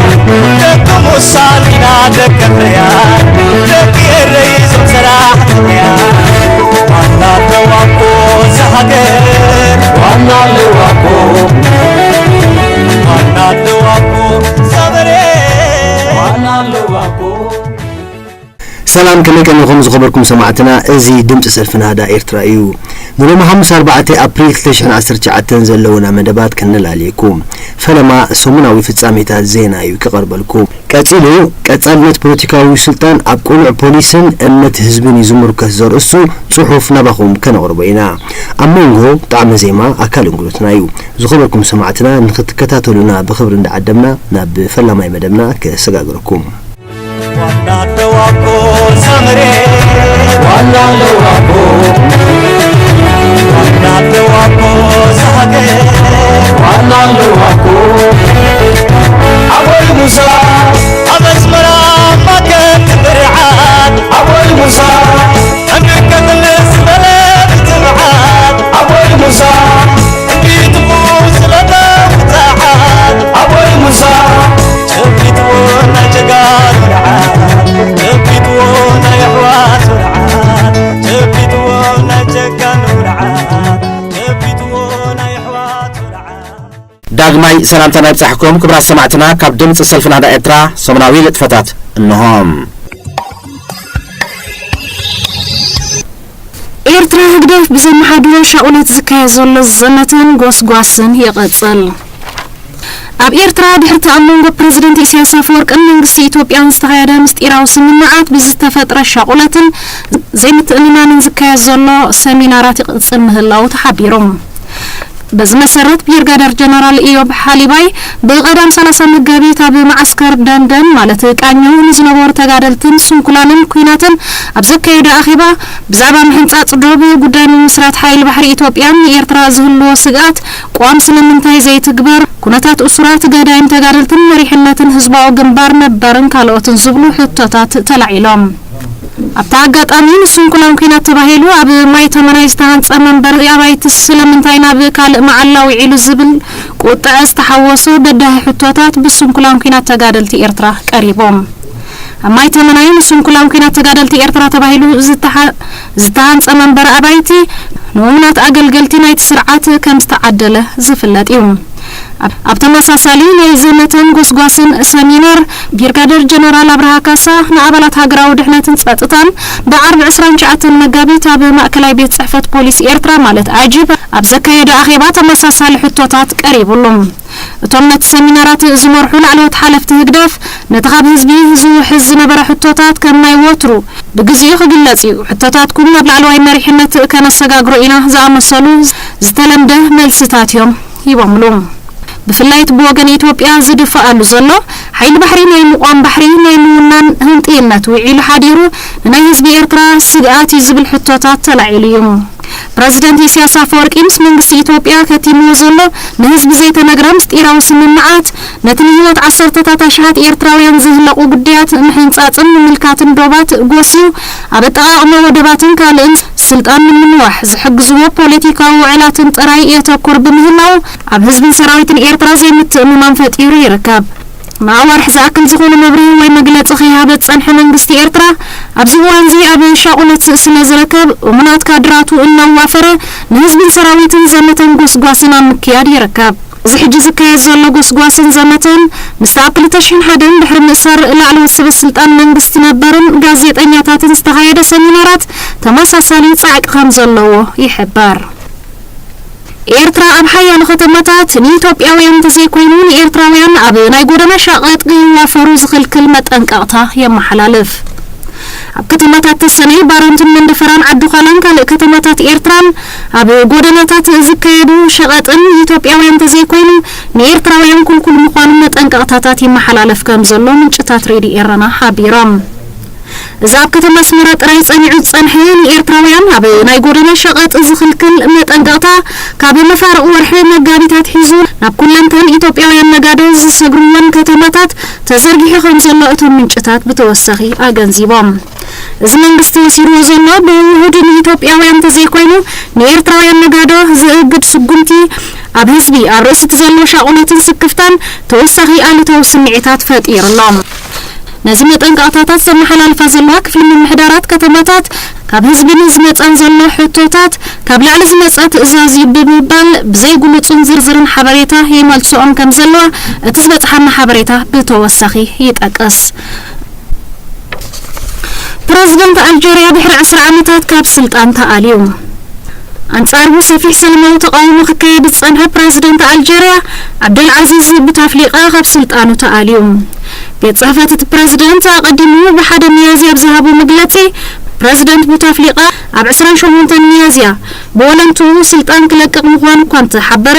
ደቂ ሙሳ ኢና ደቂ ፍርያት፣ ደቂ ኤረይ ዞም ሰራሕተኛታት። ዋና ኣለዋ እኮ እዛ ሃገር፣ ዋና ኣለዋ እኮ፣ ዋና ኣለዋ እኮ እዛ መሬት፣ ዋና ኣለዋ እኮ። ሰላም፣ ከመይ ቀኒኹም ዝኸበርኩም ሰማዕትና? እዚ ድምፂ ሰልፊ ናህዳ ኤርትራ እዩ። ንሎሚ ሓሙስ ኣርባዕተ ኣፕሪል ክልተ ሽሕን ዓሰርተ ትሽዓተን ዘለውና መደባት ከነላልየኩም። ፈለማ ሰሙናዊ ፍጻሜታት ዜና እዩ ክቐርበልኩም። ቀጺሉ፣ ቀጻልነት ፖለቲካዊ ስልጣን ኣብ ቅኑዕ ፖሊስን እምነት ህዝብን እዩ ዝምርኮስ ዘርእስቱ ጽሑፍ ናባኹም ከነቕርቦ ኢና። ኣብ መንጎ ጣዕመ ዜማ ኣካል እንግዶትና እዩ። ዝኸበርኩም ሰማዕትና ንኽትከታተሉና ብኽብሪ እንዳዓደምና ናብ ፈላማይ መደብና ከሰጋግረኩም። ዋና ኣለዋ እኮ እዛ መሬት፣ ዋና ኣለዋ እኮ፣ ዋና ኣለዋ እኮ እዛ ሃገር፣ ዋና ኣለዋ እኮ። ኣቦይ ሙሳ ኣብ ኣስመራ ማከት ብርዓት፣ ኣቦይ ሙሳ ኣሜሪካ ክልል ዝበለ ብትብዓት፣ ኣቦይ ሙሳ እምቢትኡ ስለ ተውፅዓት፣ ኣቦይ ሙሳ ጨቢጥዎ ናይ ጀጋኑ ደዓት፣ ጨቢጥዎ ናይ ኣሕዋቱ ደዓት፣ ጨቢጥዎ ናይ ጀጋኑ ደዓት፣ ጨቢጥዎ ናይ ኣሕዋቱ ደዓት። ዳግማይ ሰላምታና ይብጻሕኩም ክቡራት ሰማዕትና ካብ ድምጺ ሰልፊ ናህዳ ኤርትራ ሰሙናዊ ንጥፈታት እንሆ። ኤርትራ ህግደፍ ብዘመሓድሮ ሻቑለት ዝካየድ ዘሎ ዘመተን ጎስጓስን ይቕጽል። ኣብ ኤርትራ ድሕርቲ ኣብ መንጎ ፕረዚደንት ኢሳያስ ኣፈወርቅን መንግስቲ ኢትዮጵያን ዝተኻየደ ምስጢራዊ ስምምዓት ብዝተፈጥረ ሻቑለትን ዘይምትእምማንን ዝካየድ ዘሎ ሰሚናራት ይቕጽል ምህላዉ ተሓቢሩ። በዚ መሰረት ብርጋደር ጀነራል ኢዮብ ሓሊባይ ብቐዳም ሰላሳ መጋቢት ኣብ መዓስከር ደንደን ማለት ቃኘው ንዝነበሩ ተጋደልትን ስንኩላንን ኲናትን ኣብ ዘካየደ ኣኼባ ብዛዕባ ምሕንጻጽ ዶብ፣ ጉዳይ ምምስራት ሓይሊ ባሕሪ ኢትዮጵያን ንኤርትራ ዝህልዎ ስግኣት ቅዋም ስለምንታይ ዘይትግበር፣ ኩነታት እሱራት ገዳይም ተጋደልትን መሪሕነትን ህዝባዊ ግንባር ነባርን ካልኦትን ዝብሉ ሕቶታት ተላዒሎም። ኣብቲ ኣጋጣሚ ንስንኩላን ኲናት ተባሂሉ ኣብ ማይ ተመናይ ዝተሃንጸ መንበሪ ኣባይቲ ስለምንታይ ናብ ካልእ መዓላ ውዒሉ ዝብል ቁጥዐ ዝተሓወሶ በዳሂ ሕቶታት ብስንኩላን ኲናት ተጋደልቲ ኤርትራ ቀሪቦም። ኣብ ማይ ተመናይ ንስንኩላን ኲናት ተጋደልቲ ኤርትራ ተባሂሉ ዝተሃ-፣ ዝተሃንጸ መንበሪ ኣባይቲ ንእሙናት ኣገልገልቲ ናይቲ ስርዓት ከም ዝተዓደለ ዝፍለጥ እዩ። ኣብ፣ ኣብ ተመሳሳሊ ናይ ዘመተን ጎስጓስን ሰሚናር፣ ብርጋደር ጀነራል ኣብርሃ ካሳ ንኣባላት ሃገራዊ ድሕነትን ጸጥታን ብዓርቢ ዕስራን ትሽዓተን መጋቢት ኣብ ማእከላይ ቤት ጽሕፈት ፖሊስ ኤርትራ ማለት ኣጂፕ ኣብ ዘካየዶ ኣኼባ ተመሳሳሊ ሕቶታት ቀሪቡሉ። እቶም ነቲ ሰሚናራት ዝመርሑ ላዕለዎት ሓለፍቲ ህግደፍ፣ ነቲ ካብ ህዝቢ ዝውሕዝ ዝነበረ ሕቶታት ከም ናይ ወትሩ ብግዜኡ ክግለጽ እዩ፣ ሕቶታትኩም ናብ ላዕለዋይ መሪሕነት ከነሰጋግሮ ኢና ዝኣመሰሉ ዝተለምደ መልስታት እዮም ሂቦምሉ። ብፍላይ እቲ ብወገን ኢትዮጵያ ዝድፋኣሉ ዘሎ ሓይሊ ባሕሪ ናይ ምቋም ባሕሪ ናይ ምውናን ህንጥይነት ውዒሉ ሓዲሩ ንናይ ህዝቢ ኤርትራ ስግኣት እዩ ዝብል ሕቶታት ተላዒሉ እዩ። ፕረዚደንት ኢሳያስ ኣፈወርቂ ምስ መንግስቲ ኢትዮጵያ ከቲምዎ ዘሎ ንህዝቢ ዘይተነግረ ምስጢራዊ ስምምዓት፣ ነቲ ንህይወት ዓሰርተታት ኣሽሓት ኤርትራውያን ዝህለቑ ጉዳያት ምሕንጻጽን ምምልካትን ዶባት ጎስዩ፣ ኣብ ኣጠቓቕማ ወደባትን ካልእን ስልጣን ንምንዋሕ ዝሕግዝዎ ፖለቲካዊ ውዕላትን ጥራይ የተኩር ብምህላው፣ ኣብ ህዝብን ሰራዊትን ኤርትራ ዘይምትእምማን ፈጢሩ ይርከብ። ንኣዋርሕ ዝኣክል ዝኾነ መብርሂ ወይ መግለጺ ከይሃበ ዝጸንሐ መንግስቲ ኤርትራ፣ ኣብዚ እዋንዚ ኣብ ሻቑለት ስለ ዝርከብ፣ እሙናት ካድራቱ እናዋፈረ ንህዝብን ሰራዊትን ዘመተን ጎስጓስን ኣብ ምክያድ ይርከብ። እዚ ሕጂ ዝካየድ ዘሎ ጎስጓስን ዘመተን፣ ምስቲ ኣብ ክልተ ሽሕን ሓደን ድሕሪ ምእሳር ላዕለዎት ሰበ ስልጣን መንግስቲ ነበርን ጋዜጠኛታትን ዝተኻየደ ሰሚናራት ተመሳሳሊ ጻዕቂ ከም ዘለዎ ይሕበር። ኤርትራ ኣብ ሓያሎ ከተማታት ንኢትዮጵያውያን እንተዘይኮይኑ ንኤርትራውያን ኣብ ናይ ጎደና ሸቐጥ ከይዋፈሩ ዝኽልክል መጠንቀቕታ የመሓላልፍ። ኣብ ከተማታት ተሰነይ፣ ባረንቱን መንደፈራን ዓዲ ዃላን ካልእ ከተማታት ኤርትራን ኣብ ጎደናታት ዝካየዱ ሸቐጥን ንኢትዮጵያውያን እንተዘይኮይኑ ንኤርትራውያን ክልኩል ምዃኑ መጠንቀቕታታት ይመሓላለፍ ከም ዘሎ ምንጭታት ሬድዮ ኤረና ሓቢሮም። እዚ ኣብ ከተማ ኣስመራ ጥራይ ጸኒዑ ዝጸንሐ ንኤርትራውያን ኣብ ናይ ጎደና ሸቐጥ ዝኽልክል መጠንቀቕታ ካብ መፋርቕ ወርሒ መጋቢት ኣትሒዙ ናብ ኩለንተን ኢትዮጵያውያን ነጋዶ ዝሰግርወን ከተማታት ተዘርጊሑ ከም ዘሎ እቶም ምንጭታት ብተወሳኺ ኣገንዚቦም። እዚ መንግስቲ ወሲድዎ ዘሎ ብውሁድ ንኢትዮጵያውያን እንተዘይኮይኑ ንኤርትራውያን ነጋዶ ዝእግድ ስጉምቲ ኣብ ህዝቢ ኣብ ርእሲ እቲ ዘሎ ሻቑነትን ስክፍታን ተወሳኺ ኣሉታዊ ስምዒታት ፈጢሩ ኣሎ። ነዚ መጠንቀቕታታት ዘመሓላልፋ ዘለዋ ክፍሊ ምምሕዳራት ከተማታት ካብ ህዝቢ ንዝመጻን ዘሎ ሕቶታት ካብ ላዕሊ ዝመጸ ትእዛዝ እዩ ብምባል ብዘይ ግሉጽን ዝርዝርን ሓበሬታ ይመልስኦም ከም ዘለዋ እቲ ዝበጽሓና ሓበሬታ ብተወሳኺ ይጠቅስ። ፕረዚደንት ኣልጀርያ ድሕሪ ዕስራ ዓመታት ካብ ስልጣን ተኣልዩ። ኣንጻሩ ሰፊሕ ሰላማዊ ተቓውሞ ክካየድ ዝጸንሐ ፕረዚደንት ኣልጀርያ ዓብደልዓዚዝ ቡታፍሊቃ ካብ ስልጣኑ ተኣልዩ። ቤት ጽሕፈት እቲ ፕረዚደንት ኣቐዲሙ ብሓደ ሚያዝያ ኣብ ዝሃቦ መግለጺ፣ ፕረዚደንት ቡታፍሊቃ ኣብ ዕስራን ሸሞንተን ሚያዝያ ብወለንትኡ ስልጣን ክለቅቕ ምዃኑ እኳ እንተሓበረ፣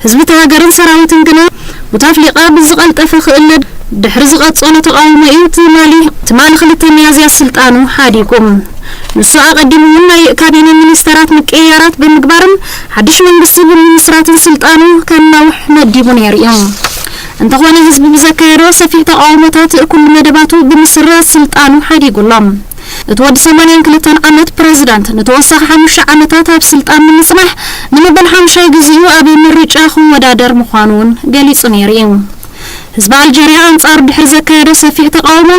ህዝቢ እታ ሃገርን ሰራዊትን ግና ቡታፍሊቃ ብዝቐልጠፈ ክእለ ድሕሪ ዝቐጸሎ ተቓውሞ እዩ ትማሊ ትማሊ ክልተ ሚያዝያ ስልጣኑ ሓዲጉ። ንሱ ኣቐዲሙ እውን ናይ ካቢነ ሚኒስተራት ምቅይያራት ብምግባርን ሓድሽ መንግስቲ ብምምስራትን ስልጣኑ ከናውሕ መዲቡ ነይሩ እዩ። እንተኾነ ህዝቢ ብዘካየዶ ሰፊሕ ተቓውሞታት ኩሉ መደባቱ ብምስራዝ ስልጣኑ ሓዲጉ ኣሎ። እቲ ወዲ ሰማንያን ክልተን ዓመት ፕረዚዳንት ንተወሳኺ ሓሙሽተ ዓመታት ኣብ ስልጣን ንምጽናሕ ንመበል ሓሙሻይ ግዜኡ ኣብ ምርጫ ክወዳደር ምዃኑ እውን ገሊጹ ነይሩ እዩ። ህዝቢ ኣልጀርያ ኣንጻሩ ድሕሪ ዘካየዶ ሰፊሕ ተቓውሞ፣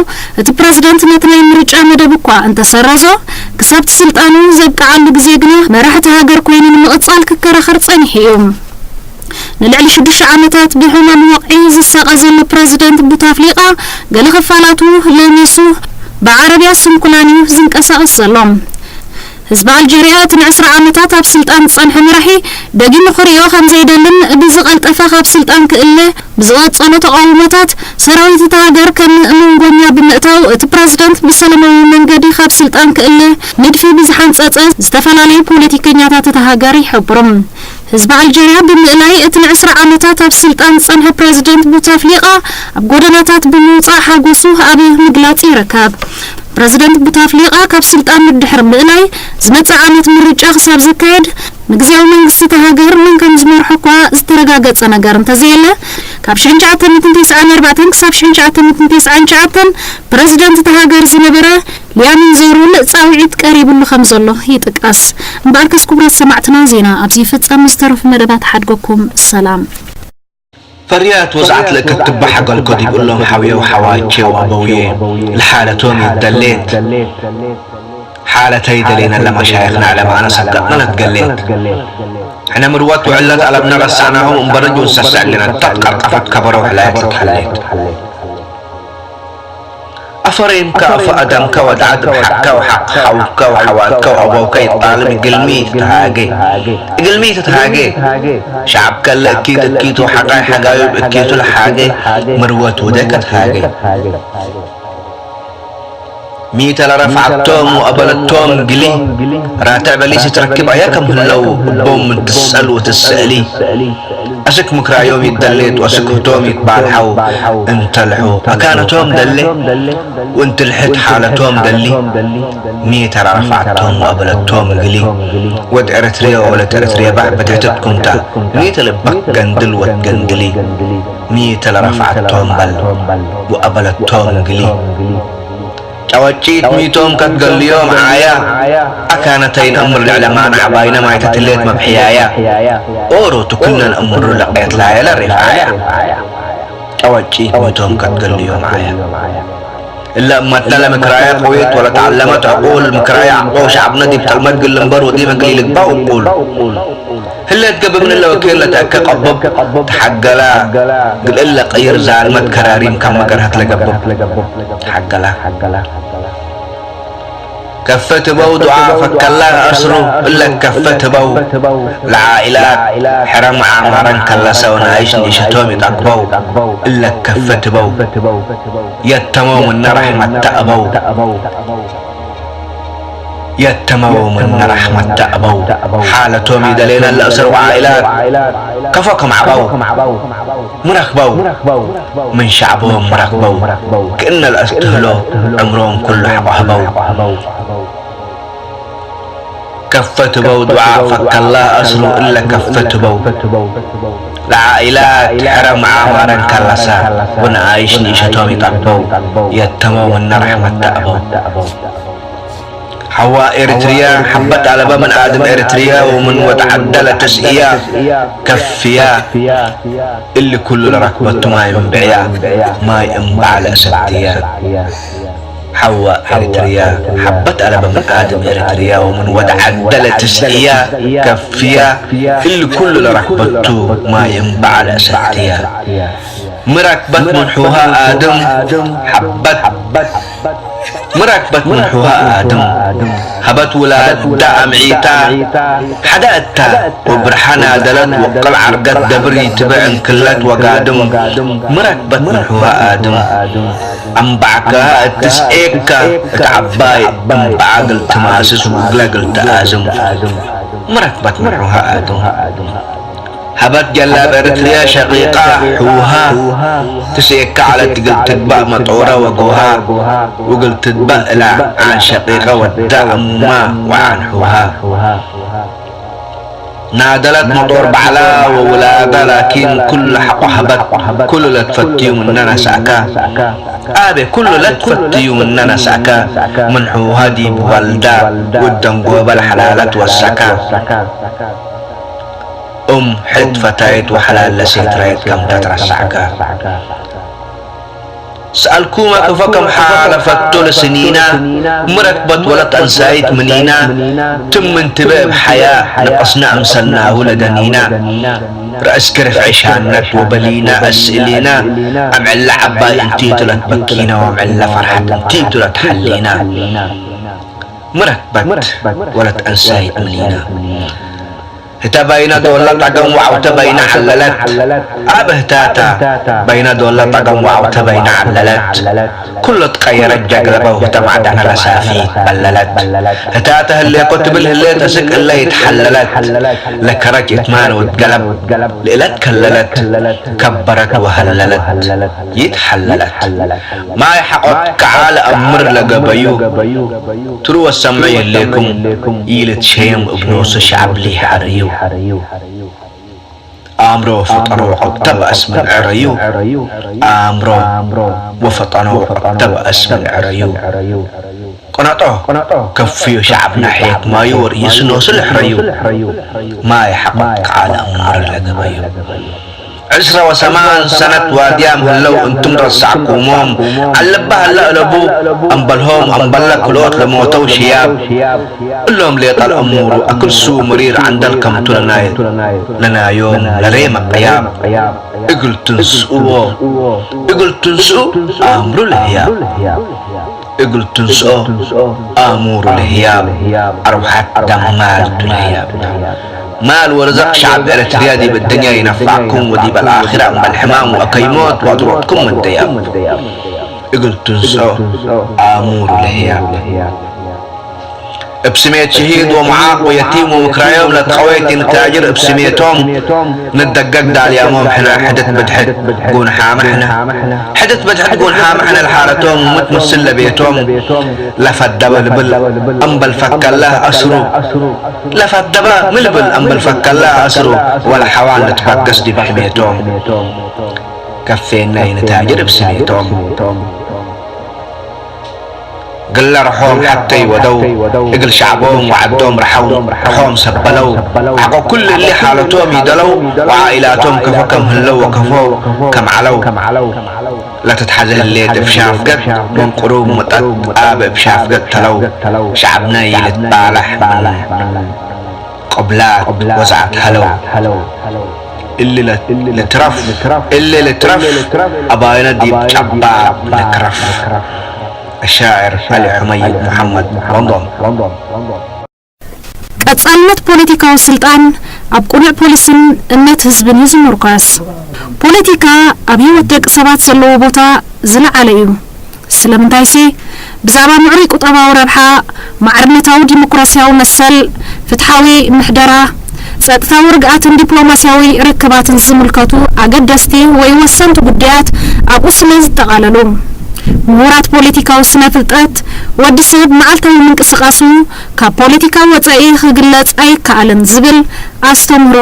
እቲ ፕረዚደንት ነቲ ናይ ምርጫ መደብ እኳ እንተሰረዞ፣ ክሳብ እቲ ስልጣኑ ዘብቅዓሉ ግዜ ግና መራሒ እታ ሃገር ኮይኑ ንምቕጻል ክከራኸር ጸኒሑ እዩ። ንልዕሊ ሽዱሽተ ዓመታት ብሕማም ወቕዒ ዝሳቐ ዘሎ ፕረዚደንት ቡታፍሊቃ፣ ገለ ክፋላቱ ለሚሱ ብዓረብያ ስንኩላን እዩ ዝንቀሳቐስ ዘሎ። ህዝቢ ኣልጀርያ እቲ ንዕስራ ዓመታት ኣብ ስልጣን ዝጸንሐ መራሒ ደጊሙ ክርእዮ ከም ዘይደልን ብዝቐልጠፈ ካብ ስልጣን ክእለ ብዝቐጸሎ ተቓውሞታት ሰራዊት እታ ሃገር ከም መንጎኛ ብምእታው እቲ ፕረዚደንት ብሰላማዊ መንገዲ ካብ ስልጣን ክእለ ንድፊ ብዝሓንጸጸ ዝተፈላለዩ ፖለቲከኛታት እታ ሃገር ይሕብሩ። ህዝቢ ኣልጀርያ ብምእላይ እቲ ንዕስራ ዓመታት ኣብ ስልጣን ዝጸንሐ ፕረዚደንት ቡታፍሊቃ ኣብ ጎደናታት ብምውጻእ ሓጎሱ ኣብ ምግላጽ ይርከብ። ፕረዚደንት ቡታፍሊቃ ካብ ስልጣን ድሕሪ ምእላይ ዝመጽእ ዓመት ምርጫ ክሳብ ዝካየድ ንግዝያዊ መንግስቲ እታ ሃገር መን ከም ዝመርሖ እኳ ዝተረጋገጸ ነገር እንተዘየለ ካብ ሽሕን ትሽዓተ ሚእትን ተስዓን ኣርባዕተን ክሳብ ሽሕን ትሽዓተ ሚእትን ተስዓን ትሽዓተን ፕረዚደንት እታ ሃገር ዝነበረ ሊያሚን ዞሩል ጻውዒት ቀሪብሉ ከም ዘሎ ይጥቀስ። እምበኣርከስ ክቡራት ሰማዕትና ዜና ኣብዚ ይፍጸም። ዝተረፉ መደባት ሓድገኩም ሰላም። ፈርያት ወዝዓት ለእከትባ ሓገል ከዲብሎም ሓውየው ሓዋቸው ኣበውየ ለሓለቶም ይደሌት። ሓለተይ ደሌና ለመሻይኽና ዕለማና ሰቀጥና ለትገሌት። ሕነ ምርወት ውዕለት ኣለብና ረሳዕናሆም እምበረጅ ውንሰሰዕ ግነታት ቀርቀፈት ከበረው ሕላየት ለትሐሌት። ኣፈሬምካ ኣፈ ኣደምካ ወድዓት ብሓቅካ ወሓቅ ሓውካ ወሓዋትካ ወኣበውካ ይጣልም እግልሚ ትትሃገ እግልሚ ትትሃገ ሸዓብ ከለ እኪት እኪቱ ሓቃይ ሓጋዩ ብእኪቱ ለሓገ ምርወት ውደ ከትሃገ ሚተ ለረፍዓቶም ወአበለቶም ግሊ ራትዕ በሊስ ይትረክብ ኣያ ከም ህለው እቦም ምትሰል ወትሰእሊ ኣስክ ምክራዮም ይደሌት ወስክህቶም ይትባልሐው እንተልሑ ኣካነቶም ደሌ ወእንትልሕት ሓለቶም ደሊ ሚተ ለረፍዓቶም ወአበለቶም ግሊ ወድ ኤረትርየ ወወለት ኤረትርየ ባዕ ብትሕትት ኩንታ ሚተ ልባክ ገንድል ወትገንድሊ ሚተ ለረፍዓቶም በል ወአበለቶም ግሊ ጨወጪት ሚቶም ከትገልዮም ዓያ ኣካነተይ ነእምር ልዕለ ማን ዓባይነ ማይ ተትሌት መብሕያያ ኦሮ ትኩልነ ነእምሩ ለቀየት ላየለ ሪፍዓያ ጨወጪት ሚቶም ከትገልዮም ዓያ እለ እመትነ ለምክራያ ቀዌት ወለተዓለመት ዕቁል ምክራያ ዓቆ ሸዕብነ ዲብ ጠልመት ግል እምበር ወዲብ እግል ኢልግባእ ውቁል ህሌት ገብእ ምን እለ ወኬን ለተአከ ቀብብ ተሐገላ ግል እለ ቀይር ዛልመት ከራሪም ከመ ገርሀት ለገብብ ተሐገላ። ከፈ ትበው ዱዓ ፈከላ ነአስሩ እለ ከፈ ትበው ለዓኢላት ሕረም ዓማረን ከለሰው ነአይሽ ንኢሸቶም ይጠግበው እለ ከፈ ትበው የተመው ምነ ረሕመት ተአበው። የተመው ምነ ረሕመት ተአበው። ሓለቶም ይደሌነ ለእስር ወዓኢላት ከፎ ከም ዓበው ምን ረክበው ምን ሸዕቦም ምን ረክበው ክእነ ለአስትህሎ ዕምሮም ኩሉ ሐቆ ሀበው። ከፈ ትበው ዱዓ ፈከላ አስሩ እለ ከፈ ትበው ለዓኢላት ሕረም ዓማረን ከለሳ ወነአይሽ ንኢሸቶም ይጠግበው የተመው ምነ ረሕመት ተአበው። حواء إريتريا حبت على بمن آدم إريتريا ومن ود عدلة تسئية كفيا اللي كل ركبته ما ينبعيا ما ينبع لأسديا. حواء إريتريا حبت على بمن آدم إريتريا ومن ود عدلة تسئية كفيا اللي كل ركبته ما ينبع لأسديا. مركبت من حوها آدم حبت مركبت من حوها آدم هبت ولاد دا أمعيتا حدا أتا وبرحنا دلت وقل عرقت دبري تبع انكلت وقادم مركبت من حوها آدم أم بعكها التسعيكا اتعباي أم بعقل تماسس وقلقل تآزم مركبت من حوها آدم هبت جلاب إريتريا شقيقة حوها تسيك على تقل تتبع مطورة وقوها وقل تتبع إلى عن شقيقة ودى أمها وعن حوها نادلت مطور بعلا وولادة لكن كل حق هبت كل لا تفتيو مننا ساكا أبي كل لا تفتيو مننا ساكا من حوها دي بولدا ودن قوبل حلالت والسكا أم حد فتايت وحلال لسيت رايت كم تترسعكا سألكوما كفكم حالفتو لسنينا مركبت ولت أنسايت منينا تم انتبه بحياة نقصنا أمسلناه لدنينا رأس كرف عشانت وبلينا أسئلينا أم علا عباي انتيتو لتبكينا وأم علا فرحت انتيتو لتحلينا مركبت ولت أنسايت منينا هتا باينا دولا تقم وعوتا باينا عللت أب هتاتا باينا دولا تقم وعوتا باينا عللت كل تقيرت جاقلبة وهتا معدنا لسافي بللت هتاتا هلي قتبل هلي تسك إلا يتحللت لكرج إتمان وتقلب لإلت كللت كبرت وهللت يتحللت ما يحقق كعال أمر لقبيو ትሩ ወሰምዑ የሌኩም ኢልት ሸየም እብ ኖሱ ሸዐብ ሊሐርዩ። ኣእምሮ ወፈጠኖ ወቀብ ተበአስ ምን ዕረዩ። ኣእምሮ ወፈጠኖ ወቀብ ተበአስ ምን ዕረዩ። ቅነጦ ከፍዮ ሸዐብና ሔክ ማዩ ወርእይሱ ኖሱ ልሕረዩ። ማይ ሐቆ ከዓል አምር ለገበዩ። ዕስረ ወሰማን ሰነት ዋድያም ህለው እንቱም ረሳዕኩሞም፣ አለባ ህለ እለቡ፣ እምበልሆም እምበለ ክልኦት ለሞተው ሽያብ፣ እሎም ሌጠ ለአሙሩ፣ አክል ሱ ምሪር ዐንደል ከምቱ ለናዮም ለሬመ ቅያብ፣ እግል ትንስእዎ፣ እግል ትንስኡ አምሩ ለህያብ። እግል ትንስኦ አሙሩ ለህያብ፣ አርውሐት ደማር ቱ ለህያብ። ማል ወርዘቅ ሸዐብ ኤረትርያ ዲብ እድንያ ይነፍዐኩም ወዲብ አልአክረ እምበል ሕማም ወአከይ ሞት ወአድሮትኩም መደያብ። እግል ትንስኦ አሙሩ ለህያብ። እብ ስሜት ሽሂድ ወመዓቅ ወየቲም ወምክራዮም ለትቀወይት ኢንታጅር እብ ስሜቶም ንደገግ ዳልያሞም ሕነ ሕድት ብድሕት ጉንሓመ ሕነ። ሕድት ብድሕት ጉንሓመ ሕነ ለሓለቶም ምትምስል ለቤቶም ለፈደበ ልብል እምበል ፈከለ አስሩ። ለፈደበ ሚ ልብል እምበል ፈከለ አስሩ ወለሐዋን ልትበገስ ዲብ ሕሜቶም። ከፌና ኢንታጅር እብ ስሜቶም። ግለ ርሖም ሐተይ ወደው፣ እግል ሸዕቦም ወዐዶም ረሐው፣ ርሖም ሰበለው፣ ሐቆ ኩሉ እሊ ሓለቶም ይደለው፣ ወዓኢላቶም ከፎ ከም ህለው ወከፎ ከም ዐለው። ለትትሐዘ ህሌት እብ ሻፍገት ምን ቅሩብ ምጠት አብ እብ ሻፍገት ተለው፣ ሸዕብነ ኢልትባለሕ ምን ቅብላት ወዘዐት ሀለው። እሊ ልትረፍ፣ እሊ ልትረፍ፣ አባይነ ዲብ ጨባብ ልክረፍ። አሻዕር ዐሊ ሑመይድ ሙሐመድ፣ ሎንዶን። ቀጻልነት ፖለቲካዊ ስልጣን ኣብ ቅኑዕ ፖሊስን እምነት ህዝብን እዩ ዝምርኮስ። ፖለቲካ ኣብ ህይወት ደቂ ሰባት ዘለዎ ቦታ ዝለዓለ እዩ። ስለምንታይሲ፣ ብዛዕባ ምዕሩይ ቁጠባዊ ረብሓ፣ ማዕርነታዊ ዲሞክራስያዊ መሰል፣ ፍትሓዊ ምሕደራ፣ ጸጥታዊ ርግኣትን ዲፕሎማስያዊ ርክባትን ዝምልከቱ ኣገደስቲ ወይ ወሰንቲ ጉዳያት ኣብኡ ስለ ዝጠቓለሉ፣ ምሁራት ፖለቲካዊ ስነ-ፍልጠት፣ ወዲ ሰብ መዓልታዊ ምንቅስቓሱ ካብ ፖለቲካ ወጻኢ ክግለጽ ኣይከኣልን ዝብል ኣስተምህሮ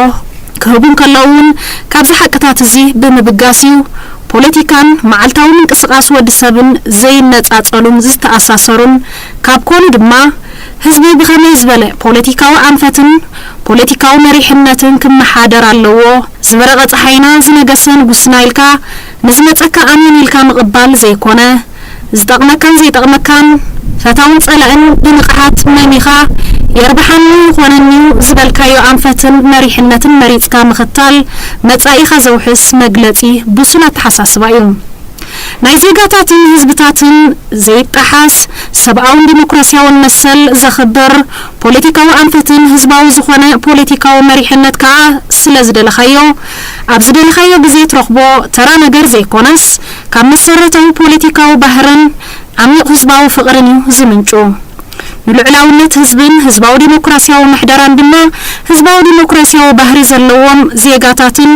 ክህቡ እንከለዉ እውን፣ ካብዚ ሓቅታት እዚ ብምብጋስ እዩ ፖለቲካን መዓልታዊ ምንቅስቓስ ወዲ ሰብን ዘይነጻጸሉን ዝተኣሳሰሩን ካብ ኮኑ ድማ፣ ህዝቢ ብኸመይ ዝበለ ፖለቲካዊ ኣንፈትን ፖለቲካዊ መሪሕነትን ክመሓደር ኣለዎ። ዝበረቐ ጸሓይና ዝነገሰ ንጉስና ኢልካ ንዝመጸካ ኣሜን ኢልካ ምቕባል ዘይኮነ፣ ዝጠቕመካን ዘይጠቕመካን፣ ፈታውን ጸላእን ብንቕሓት መሚኻ፣ የርብሓኒ ይኾነኒ'ዩ ዝበልካዮ ኣንፈትን መሪሕነትን መሪጽካ ምኽታል፣ መጻኢኻ ዘውሕስ መግለጺ ብሱል ኣተሓሳስባ እዩ። ናይ ዜጋታትን ህዝብታትን ዘይጠሓስ፣ ሰብኣውን ዲሞክራሲያውን መሰል ዘኽብር፣ ፖለቲካዊ ኣንፈትን ህዝባዊ ዝኾነ ፖለቲካዊ መሪሕነት ከኣ ስለ ዝደለኻዮ፣ ኣብ ዝደለኻዮ ግዜ ትረኽቦ ተራ ነገር ዘይኮነስ፣ ካብ መሰረታዊ ፖለቲካዊ ባህርን ዓሚቕ ህዝባዊ ፍቕርን እዩ ዝምንጩ። ንልዑላውነት ህዝብን ህዝባዊ ዲሞክራሲያዊ ምሕደራን ድማ ህዝባዊ ዲሞክራሲያዊ ባህሪ ዘለዎም ዜጋታትን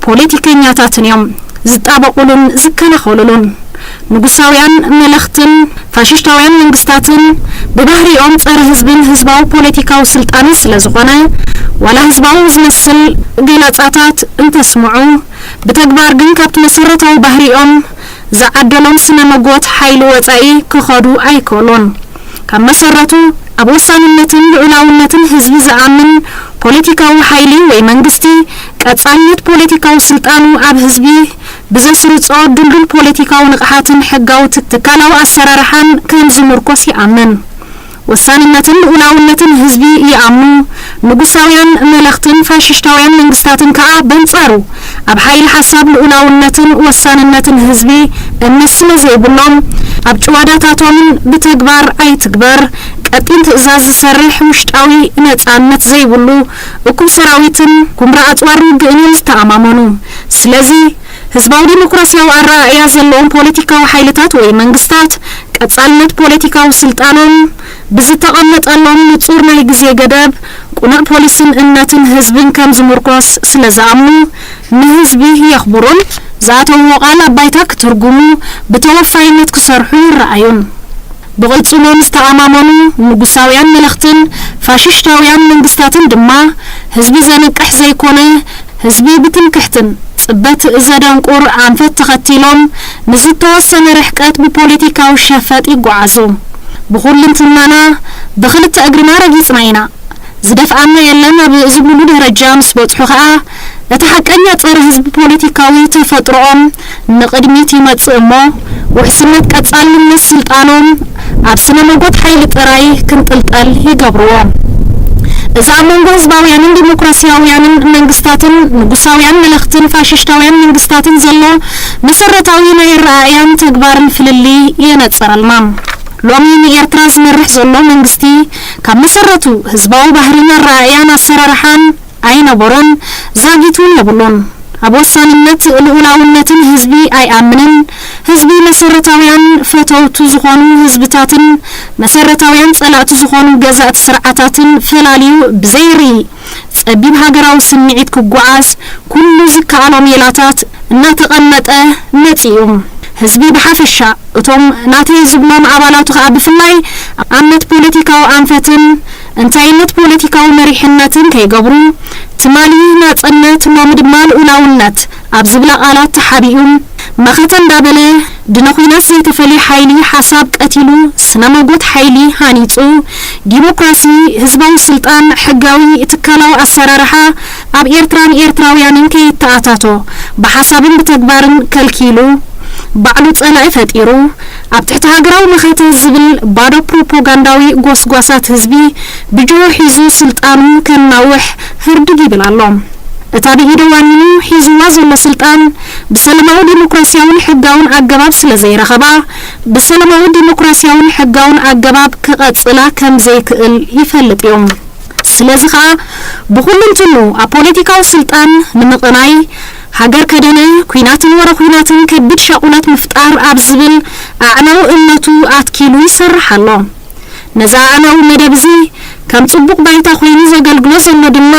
ፖለቲከኛታትን እዮም ዝጣበቑሉን ዝከላኸሉሉን። ንጉሳውያን መለኽትን ፋሽስታውያን መንግስታትን ብባህሪኦም ጸረ ህዝብን ህዝባዊ ፖለቲካዊ ስልጣንን ስለ ዝኾነ፣ ዋላ ህዝባዊ ዝመስል ገላጻታት እንተስምዑ፣ ብተግባር ግን ካብቲ መሰረታዊ ባህሪኦም ዝዓደሎም ስነ መጎት ሓይሊ ወጻኢ ክኸዱ ኣይክእሉን። ካብ መሰረቱ ኣብ ወሳንነትን ልዑላውነትን ህዝቢ ዝኣምን ፖለቲካዊ ሓይሊ ወይ መንግስቲ፣ ቀጻልነት ፖለቲካዊ ስልጣኑ ኣብ ህዝቢ ብዘስርጾ ድልዱል ፖለቲካዊ ንቕሓትን ሕጋዊ ትካላዊ ኣሰራርሓን ከም ዝምርኮስ ይኣምን። ወሳንነትን ልኡላውነትን ህዝቢ ይኣምኑ። ንጉሳውያን መለኽትን ፋሽስታውያን መንግስታትን ከኣ በንጻሩ ኣብ ሓይሊ ሓሳብ ልኡላውነትን ወሳንነትን ህዝቢ እምነት ስለ ዘይብሎም፣ ኣብ ጭዋዳታቶምን ብተግባር ኣይትግበር ቀጢን ትእዛዝ ዝሰርሕ ውሽጣዊ ነጻነት ዘይብሉ እኩብ ሰራዊትን ኩምራ ኣጽዋር ውግእን እዮም ዝተኣማመኑ። ስለዚ ህዝባዊ ዲሞክራሲያዊ ኣረኣእያ ዘለዎም ፖለቲካዊ ሓይልታት ወይ መንግስታት ቀጻልነት ፖለቲካዊ ስልጣኖም ብዝተቐመጠሎም ንጹር ናይ ግዜ ገደብ፣ ቅኑዕ ፖሊስን እምነትን ህዝብን ከም ዝምርኮስ ስለ ዝኣምኑ፣ ንህዝቢ የኽብሩን ዝኣተውዎ ቃል ኣብ ባይታ ክትርጉሙ ብተወፋይነት ክሰርሑ ይረኣዩን። ብቕጽሎም ዝተኣማመኑ ንጉሳውያን መለኽትን ፋሽስታውያን መንግስታትን ድማ፣ ህዝቢ ዘንቅሕ ዘይኮነ፣ ህዝቢ ብትምክሕትን ጽበት ዘደንቁር ኣንፈት ተኸቲሎም ንዝተወሰነ ርሕቀት ብፖለቲካዊ ሸፈጥ ይጓዓዙ። ብኹልንትናና ብኽልተ እግርና ረጊጽና ኢና። ዝደፍኣና የለን ኣብ ዝብሉሉ ደረጃ ምስ በጽሑ ኸኣ፣ እቲ ሓቀኛ ጸረ ህዝቢ ፖለቲካዊ ተፈጥሮኦም ንቕድሚት ይመጽእ እሞ፣ ውሕስነት ቀጻልነት ስልጣኖም ኣብ ስነ መጎት ሓይሊ ጥራይ ክንጥልጠል ይገብርዎ። እዚ ኣብ መንጎ ህዝባውያንን ዲሞክራሲያውያንን መንግስታትን ንጉሳውያን መለኽትን ፋሽስታውያን መንግስታትን ዘሎ መሰረታዊ ናይ ኣረኣእያን ተግባርን ፍልልይ የነጽረልና። ሎሚ ንኤርትራ ዝመርሕ ዘሎ መንግስቲ ካብ መሰረቱ ህዝባዊ ባህርን ኣረኣእያን ኣሰራርሓን ኣይነበሮን፣ ዛጊቱን የብሉን። ኣብ ወሳንነት ልኡላውነትን ህዝቢ ኣይኣምንን። ህዝቢ መሰረታውያን ፈተውቱ ዝኾኑ ህዝብታትን መሰረታውያን ጸላእቱ ዝኾኑ ገዛእቲ ስርዓታትን ፈላልዩ ብዘይርኢ ጸቢብ ሃገራዊ ስምዒት ክጓዓዝ ኩሉ ዝከኣሎ ሜላታት እናተቐመጠ መጺኡ። ህዝቢ ብሓፈሻ፣ እቶም ናተይ ዝብሎም ኣባላቱ ከኣ ብፍላይ ኣምነት ፖለቲካዊ ኣንፈትን እንታይነት ፖለቲካዊ መሪሕነትን ከይገብሩ፣ ትማሊ ናጽነት ሎሚ ድማ ልኡላውነት ኣብ ዝብላ ቃላት ተሓቢኡ መኸተ እንዳበለ፣ ድነ ኹናት ዘይተፈልየ ሓይሊ ሓሳብ ቀቲሉ፣ ስነ መጎት ሓይሊ ሃኒጹ፣ ዲሞክራሲ፣ ህዝባዊ ስልጣን፣ ሕጋዊ ትካላዊ ኣሰራርሓ ኣብ ኤርትራን ኤርትራውያንን ከይተኣታቶ ብሓሳብን ብተግባርን ከልኪሉ፣ ባዕሉ ጸላኢ ፈጢሩ፣ ኣብ ትሕቲ ሃገራዊ መኸተ ዝብል ባዶ ፕሮፓጋንዳዊ ጎስጓሳት ህዝቢ ብጅሆ ሒዙ ስልጣኑ ከናውሕ ህርድግ ይብል ኣሎ። እታ ብኢደ ዋኒኑ ሒዝዋ ዘሎ ስልጣን ብሰላማዊ ዲሞክራሲያውን ሕጋውን ኣገባብ ስለ ዘይረኸባ፣ ብሰላማዊ ዲሞክራሲያውን ሕጋውን ኣገባብ ክቐጽላ ከም ዘይክእል ይፈልጥ እዩ። ስለዚ ኸኣ ብኹሉ እንትኑ ኣብ ፖለቲካዊ ስልጣን ንምቕናይ ሃገር ከደነ ኲናትን ወረ ኲናትን ከቢድ ሻቑላት ምፍጣር ኣብ ዝብል ኣዕናዊ እምነቱ ኣትኪሉ ይሰርሕ ኣሎ። ነዚ ኣዕናዊ መደብ እዚ ከም ጽቡቕ ባይታ ኮይኑ ዘገልግሎ ዘሎ ድማ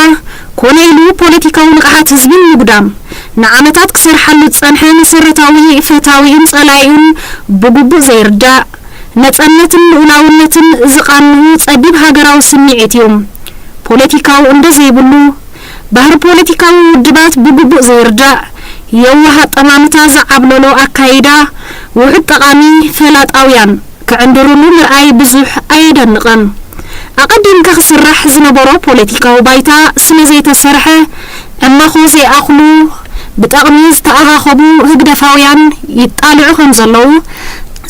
ኮነ ኢሉ ፖለቲካዊ ንቕሓት ህዝቢ ንምጉዳም ንዓመታት ክሰርሓሉ ዝጸንሐ መሰረታዊ ፈታዊኡን ጸላኢኡን ብግቡእ ዘይርዳእ፣ ነጻነትን ልኡላውነትን ዝቓንዉ ጸቢብ ሃገራዊ ስምዒት እዩ። ፖለቲካዊ እንዶ ዘይብሉ፣ ባህሪ ፖለቲካዊ ውድባት ብግቡእ ዘይርዳእ፣ የዋህ ኣጠማምታ ዝዓብለሎ ኣካይዳ ውሑድ ጠቓሚ ፈላጣውያን ክዕንድርሉ ምርኣይ ብዙሕ ኣየደንቕን። ኣቐዲምካ ክስራሕ ዝነበሮ ፖለቲካዊ ባይታ ስለ ዘይተሰርሐ ዕማኾ ዘይኣኽሉ ብጠቕሚ ዝተኣኻኸቡ ህግደፋውያን ይጣልዑ ከም ዘለዉ፣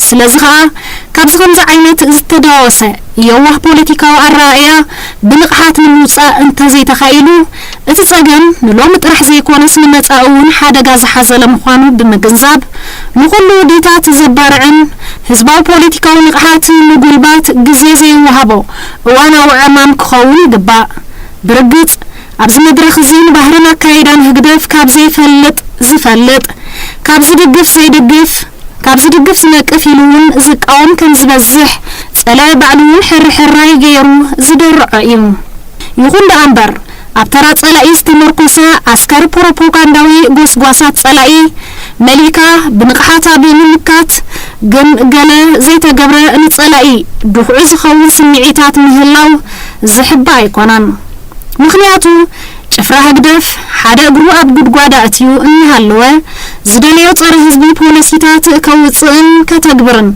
ስለዚ ኸኣ ካብዚ ከምዚ ዓይነት ዝተዳወሰ የዋህ ፖለቲካዊ ኣረኣእያ ብንቕሓት ንምውጻእ እንተዘይተኻኢሉ፣ እቲ ጸገም ንሎሚ ጥራሕ ዘይኮነስ ንመጻኢ እውን ሓደጋ ዝሓዘለ ምዃኑ ብምግንዛብ፣ ንኹሉ ውዲታት ዘባርዕን ህዝባዊ ፖለቲካዊ ንቕሓት ምጉልባት ግዜ ዘይወሃቦ እዋናዊ ዕማም ክኸውን ይግባእ። ብርግጽ፣ ኣብዚ መድረኽ እዚ ንባህርን ኣካይዳን ህግደፍ ካብ ዘይፈልጥ ዝፈልጥ፣ ካብ ዝድግፍ ዘይድግፍ፣ ካብ ዝድግፍ ዝነቅፍ ኢሉ እውን ዝቃወም ከም ዝበዝሕ፣ ጸላኢ ባዕሉ እውን ሕርሕራይ ገይሩ ዝደርዖ እዩ። ይኹን ደኣ እምበር፣ ኣብ ተራ ጸላኢ ዝተመርኮሰ ዓስካሪ ፕሮፓጋንዳዊ ጎስጓሳት ጸላኢ መሊእካ ብንቕሓት ኣብ ምምካት ግን ገለ ዘይተገብረ ንጸላኢ ድኹዒ ዝኸውን ስምዒታት ምህላው ዝሕባእ ኣይኮነን። ምኽንያቱ፣ ጭፍራ ህግደፍ ሓደ እግሩ ኣብ ጉድጓድ ኣእትዩ እናሃለወ፣ ዝደለዮ ጸረ ህዝቢ ፖሊሲታት ከውጽእን ከተግብርን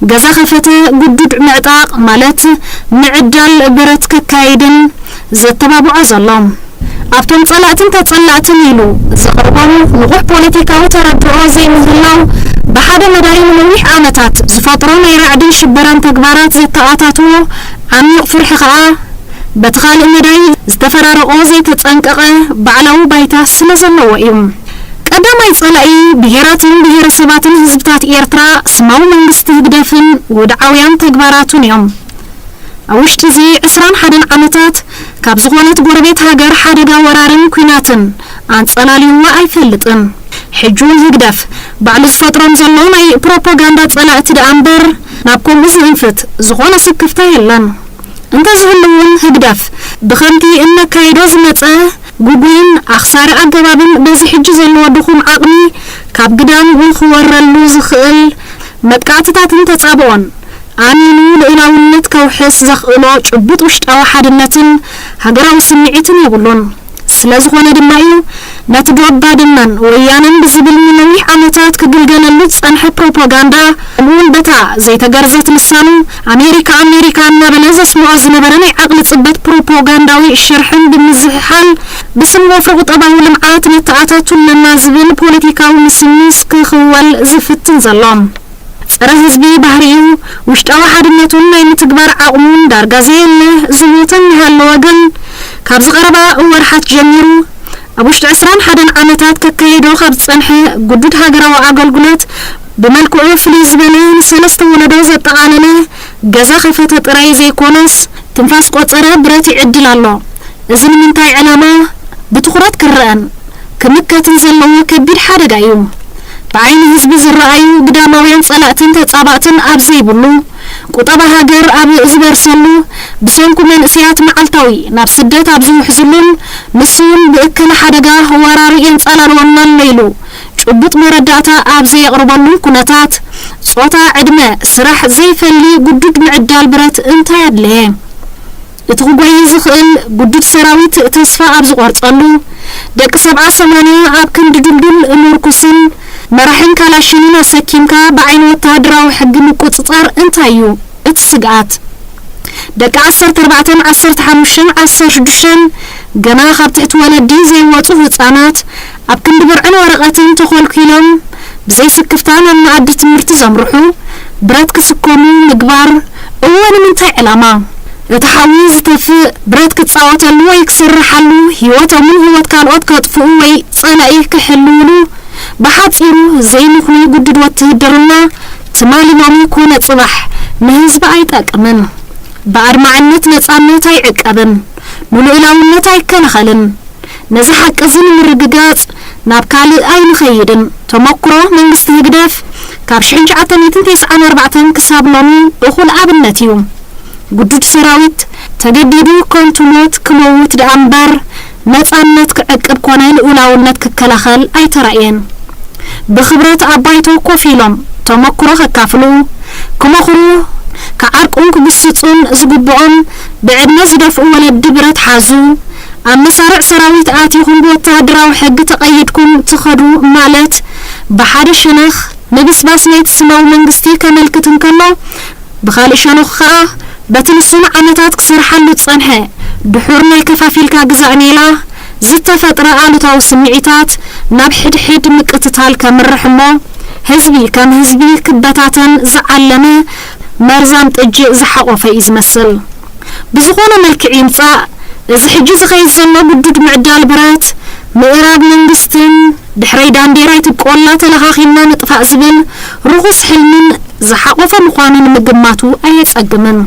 ገዛ ከፈተ ግዱድ ምዕጣቕ ማለት ምዕዳል ብረት ከካይድን ዘተባብዖ ዘሎ። ኣብቶም ጸላእትን ተጸላእትን ኢሉ ዘቕርቦም ንቑሕ ፖለቲካዊ ተረድኦ ዘይምህላው፣ ብሓደ መዳይ ንነዊሕ ዓመታት ዝፈጥሮ ናይ ራዕድን ሽበራን ተግባራት ዘተኣታትዎ ዓሚቕ ፍርሒ ከኣ፣ በቲ ካልእ መዳይ ዝተፈራረቖ ዘይተጸንቀቐ ባዕላዊ ባይታ ስለ ዘለዎ እዩ። ቀዳማይ ጸላኢ ብሄራትን ብሄረሰባትን ህዝብታት ኤርትራ ስማዊ መንግስቲ ህግደፍን ወድዓውያን ተግባራቱን እዮም። ኣብ ውሽጢ እዚ ዕስራን ሓደን ዓመታት ካብ ዝኾነት ጎረቤት ሃገር ሓደጋ ወራርን ኲናትን ኣንጸላልይዋ ኣይፈልጥን። ሕጂ እውን ህግደፍ ባዕሉ ዝፈጥሮም ዘሎ ናይ ፕሮፓጋንዳ ጸላእቲ ደኣ እምበር ናብ ከምኡ ዝእንፍት ዝኾነ ስክፍታ የለን። እንተዝህሉ እውን ህግደፍ ብኸምቲ እነካይዶ ዝመጸ ጉጉይን ኣኽሳሪ ኣገባብን በዚ ሕጂ ዘለዎ ድኹም ዓቕሚ ካብ ግዳም ንኽወረሉ ዝኽእል መጥቃዕትታትን ተጻብኦን ኣሚኑ ልኡላውነት ከውሕስ ዘኽእሎ ጭቡጥ ውሽጣዊ ሓድነትን ሃገራዊ ስምዒትን የብሉን። ስለ ዝኾነ ድማ እዩ ነቲ ዶብ ባድመን ወያነን ብዝብል ንነዊሕ ዓመታት ክግልገለሉ ዝጸንሐ ፕሮፓጋንዳ፣ ከምኡውን በታ ዘይተገርዘት ልሳኑ ኣሜሪካ ኣሜሪካ እናበለ ዘስምዖ ዝነበረ ናይ ዓቕሊ ጽበት ፕሮፓጋንዳዊ ሽርሕን ብምዝሕሓል ብስም ወፍሪ ቁጠባዊ ልምዓት ነተኣታቱ ኣለና ዝብል ፖለቲካዊ ምስምስ ክኽወል ዝፍትን ዘሎ። ጸረ ህዝቢ ባህሪኡ ውሽጣዊ ሓድነቱን ናይ ምትግባር ዓቕሙን ዳርጋ ዘየለ ዝሞተ እናሃለወ ግን፣ ካብዚ ቀረባ ወርሓት ጀሚሩ ኣብ ውሽጢ ዕስራን ሓደን ዓመታት ከካይዶ ካብ ዝጸንሐ ግዱድ ሃገራዊ ኣገልግሎት ብመልክዑ ፍልይ ዝበለ ንሰለስተ ወለዶ ዘጠቓለለ ገዛ ከፈተ ጥራይ ዘይኮነስ፣ ትንፋስ ቆጸረ ብረት ይዕድል ኣሎ። እዚ ንምንታይ ዕላማ ብትኹረት ክረኣን ክምከትን ዘለዎ ከቢድ ሓደጋ እዩ። ብዓይኒ ህዝቢ ዝረኣዩ ግዳማውያን ጸላእትን ተጻባእትን ኣብ ዘይብሉ፣ ቁጠባ ሃገር ኣብ ዝበርሰሉ፣ ብሰንኩ መንእሰያት መዓልታዊ ናብ ስደት ኣብ ዝውሕዝሉን ንሱ እውን ብእከለ ሓደጋ ወራሪ የንጸላልወና ኣሎ ኢሉ ጭቡጥ መረዳእታ ኣብ ዘየቕርበሉን ኩነታት፣ ጾታ፣ ዕድመ፣ ስራሕ ዘይፈሊ ግዱድ ምዕዳል ብረት እንታይ ኣድለየ? እቲ ክጎይ ዝኽእል ግዱድ ሰራዊት ተስፋ ኣብ ዝቖርጸሉ፣ ደቂ ሰብዓ ሰማንያ ኣብ ክንዲ ድልዱል ምርኩስን መራሕን ካላሽንን ኣሰኪምካ ብዓይኒ ወተሃደራዊ ሕጊ ምቁጽጻር እንታይ እዩ እቲ ስግኣት? ደቂ ዓሰርተ ኣርባዕተን ዓሰርተ ሓሙሽተን ዓሰርተ ሽዱሽተን ገና ካብ ትሕቲ ወለዲ ዘይወጹ ህጻናት ኣብ ክንዲ ብርዕን ወረቐትን ተኾልኲሎም ብዘይ ስክፍታ ናብ መኣዲ ትምህርቲ ዘምርሑ ብረት ክስከሙ ምግባር እወ ንምንታይ ዕላማ? እቲ ሓዊ ዝተፍእ ብረት ክጻወተሉ ወይ ክስርሓሉ፣ ህይወቶምን ህይወት ካልኦት ከጥፍኡ ወይ ጸላኢ ክሕልውሉ፣ ብሓጺሩ ዘይምኽኑይ ግዱድ ወትህድርና ትማሊ ሎሚ ኮነ ጽባሕ ንህዝቢ ኣይጠቅምን። ብኣድማዕነት ነጻነት ኣይዕቀብን፣ ንልኡላውነት ኣይከላኸልን። ነዚ ሓቂ እዚ ንምርግጋጽ ናብ ካልእ ኣይንኸይድን። ተመኩሮ መንግስቲ ህግደፍ ካብ ሽሕን ትሽዓተ ሚእትን ተስዓን ኣርባዕተን ክሳብ ሎሚ እኹል ኣብነት እዩ። ግዱድ ሰራዊት ተገዲዱ ከንቱ ሞት ክመውት ደኣ እምበር ነጻነት ክዕቅብ ኮነ ልኡላውነት ክከላኸል ኣይተራእየን። ብኽብረት ኣብ ባይቶ ኮፍ ኢሎም ተመኩሮ ከካፍሉ፣ ክመኽሩ፣ ክዓርቁን ክግስጹን ዝግብኦም ብዕድመ ዝደፍኡ ወለዲ ብረት ሓዙ፣ ኣብ መሳርዕ ሰራዊት ኣቲኹም ብወተሃደራዊ ሕጊ ተቐይድኩም ትኸዱ ማለት ብሓደ ሸነኽ ምብስባስ ናይቲ ስማዊ መንግስቲ ከመልክት እንከሎ፣ ብኻልእ ሸነኹ ከኣ በቲ ንሱን ዓመታት ክሰርሓሉ ዝጸንሐ ድሑር ናይ ከፋፊልካ ግዛእ ሜላ ዝተፈጥረ ኣሉታዊ ስምዒታት ናብ ሕድሕድ ምቅትታል ከምርሕ እሞ ህዝቢ ከም ህዝቢ ክበታተን ዝዓለመ መርዛም ጥጅእ ዝሓቖፈ እዩ ዝመስል። ብዝኾነ መልክዕ ይምጻእ፣ እዚ ሕጂ ዝኸይድ ዘሎ ግዱድ ምዕዳል ብረት፣ ምእራብ መንግስትን ድሕረይ ዳንዴራይ ትብቆላ ተለኻኺልና ንጥፋእ ዝብል ርኹስ ሕልምን ዝሓቖፈ ምዃኑ ንምግማቱ ኣየጸግምን።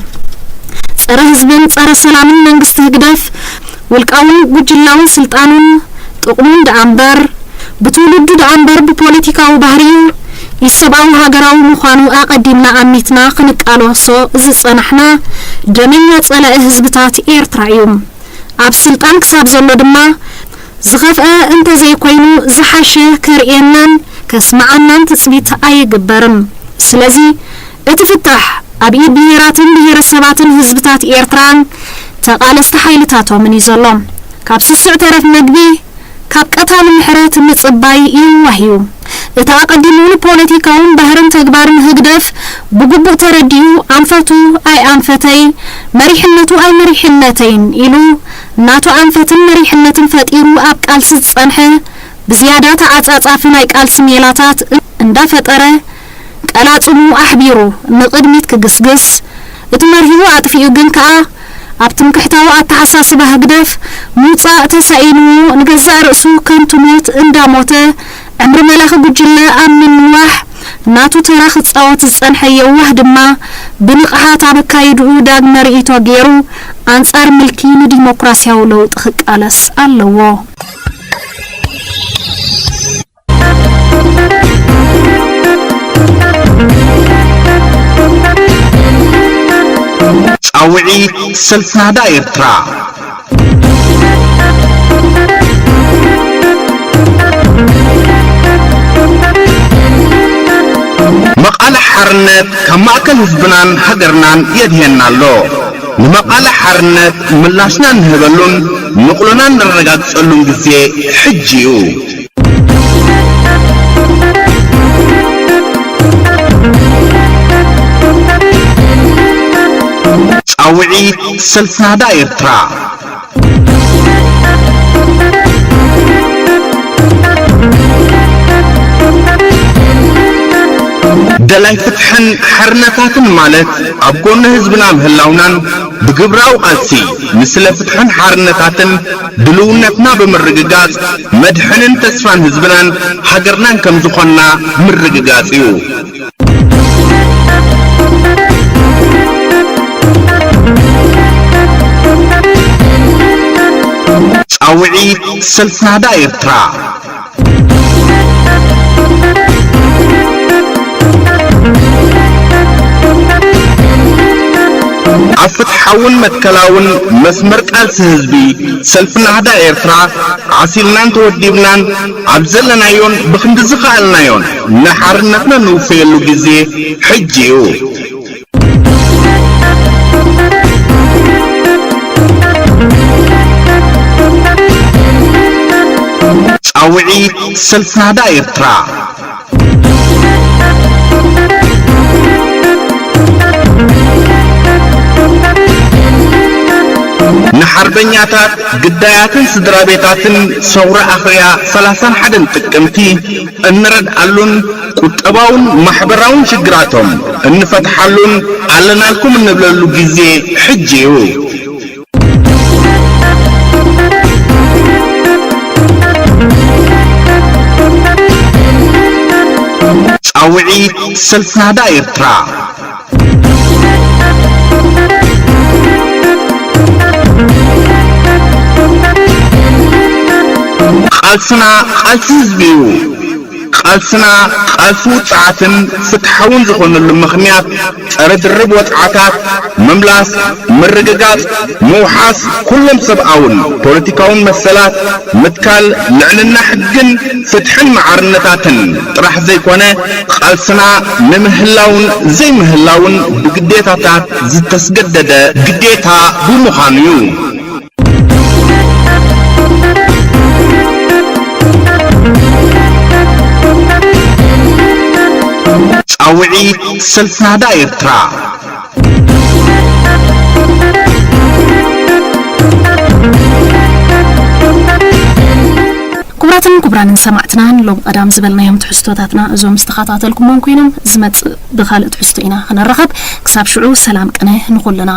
ጸረ ህዝብን ጸረ ሰላምን መንግስቲ ህግደፍ፣ ውልቃውን ጉጅላውን ስልጣኑን ጥቕሙን ደኣ እምበር፣ ብትውልዱ ደኣ እምበር ብፖለቲካዊ ባህሪኡ ኢሰብኣዊ ሃገራዊ ምዃኑ ኣቐዲምና ኣሚትና ክንቃለሶ ዝጸናሕና ደመኛ ጸላኢ ህዝብታት ኤርትራ እዩ። ኣብ ስልጣን ክሳብ ዘሎ ድማ ዝኸፍአ እንተዘይኮይኑ ዝሓሸ ከርእየናን ከስምዓናን ትጽቢት ኣይግበርን። ስለዚ እቲ ፍታሕ ኣብ ኢድ ብሄራትን ብሄረሰባትን ህዝብታት ኤርትራን ተቓለስቲ ሓይልታቶምን እዩ ዘሎ። ካብ ስሱዕ ተረፍ መግቢ ካብ ቀታሊ ምሕረት ምጽባይ የዋህ እዩ። እቲ ኣቐዲሙ ንፖለቲካውን ባህርን ተግባርን ህግደፍ ብግቡእ ተረዲኡ ኣንፈቱ ኣይ ኣንፈተይ፣ መሪሕነቱ ኣይ መሪሕነተይን ኢሉ ናቱ ኣንፈትን መሪሕነትን ፈጢሩ ኣብ ቃልሲ ዝጸንሐ ብዝያዳ ተዓጻጻፊ ናይ ቃልሲ ሜላታት እንዳፈጠረ ቀላጽሙ ኣሕቢሩ ንቕድሚት ክግስግስ፣ እቲ መርሂቡ ኣጥፊኡ ግን ከኣ ኣብ ትምክሕታዊ ኣተሓሳስባ ህግደፍ ምውጻእ ተሳኢንዎ ንገዛእ ርእሱ ከንቱ ሞት እንዳሞተ ዕምሪ መላኺ ጉጅለ ኣብ ምንዋሕ ናቱ ተራ ክጻወት ዝጸንሐ የዋህ ድማ ብንቕሓት ኣብ ኣካይድኡ ዳግመ ርእይቶ ገይሩ ኣንጻር ምልኪ ንዲሞክራስያዊ ለውጢ ክቃለስ ኣለዎ። ጻውዒት ሰልፊ ናህዳ ኤርትራ። መቓልሕ ሓርነት ካብ ማእከል ህዝብናን ሃገርናን የድህየና ኣሎ። ንመቓልሕ ሓርነት ምላሽና እንህበሉን ንቕሎና እነረጋግጸሉን ግዜ ሕጂ እዩ። ጻውዒት ሰልፊ ናህዳ ኤርትራ። ደላይ ፍትሕን ሓርነታትን ማለት ኣብ ጎኒ ህዝብና ምህላውናን ብግብራዊ ቃልሲ ንስለ ፍትሕን ሓርነታትን ድልውነትና ብምርግጋጽ መድሕንን ተስፋን ህዝብናን ሃገርናን ከም ዝኾንና ምርግጋጽ እዩ። ጻውዒት ሰልፊ ናህዳ ኤርትራ። ኣብ ፍትሓውን መትከላውን መስመር ቃልሲ ህዝቢ ሰልፊ ናህዳ ኤርትራ ዓሲልናን ተወዲብናን ኣብ ዘለናዮን ብኽንዲ ዝኸኣልናዮን ንሓርነትና ንውፈየሉ ግዜ ሕጂ እዩ። ጻውዒት ሰልፊ ናህዳ ኤርትራ። ንሓርበኛታት ግዳያትን ስድራ ቤታትን ሰውራ ኣኽርያ ሰላሳን ሓደን ጥቅምቲ እንረድኣሉን ቁጠባውን ማሕበራውን ሽግራቶም እንፈትሓሉን ኣለናልኩም እንብለሉ ግዜ ሕጂ እዩ። ጻውዒት ሰልፊ ናህዳ ኤርትራ። ቃልስና ቃልሲ ህዝቢ እዩ። ቃልስና ቃልሲ ውጽዓትን ፍትሓውን ዝኾነሉ ምኽንያት፣ ጸረ ድርብ ወጽዓታት፣ ምምላስ፣ ምርግጋጽ፣ ምውሓስ ኩሎም ሰብኣውን ፖለቲካውን መሰላት፣ ምትካል ልዕልና ሕግን ፍትሕን ማዕርነታትን ጥራሕ ዘይኮነ፣ ቃልስና ንምህላውን ዘይምህላውን ብግዴታታት ዝተስገደደ ግዴታ ብምዃኑ እዩ። ውዒት ሰልፍናዳ ኤርትራ። ክቡራትን ክቡራንን ሰማዕትና፣ ንሎም ቀዳም ዝበልናዮም ትሕዝቶታትና እዞም ዝተኸታተልኩሞም ኮይኖም፣ ዝመጽእ ብኻልእ ትሕዝቶ ኢና ክንራኸብ። ክሳብ ሽዑ ሰላም ቅነ ንኹልና።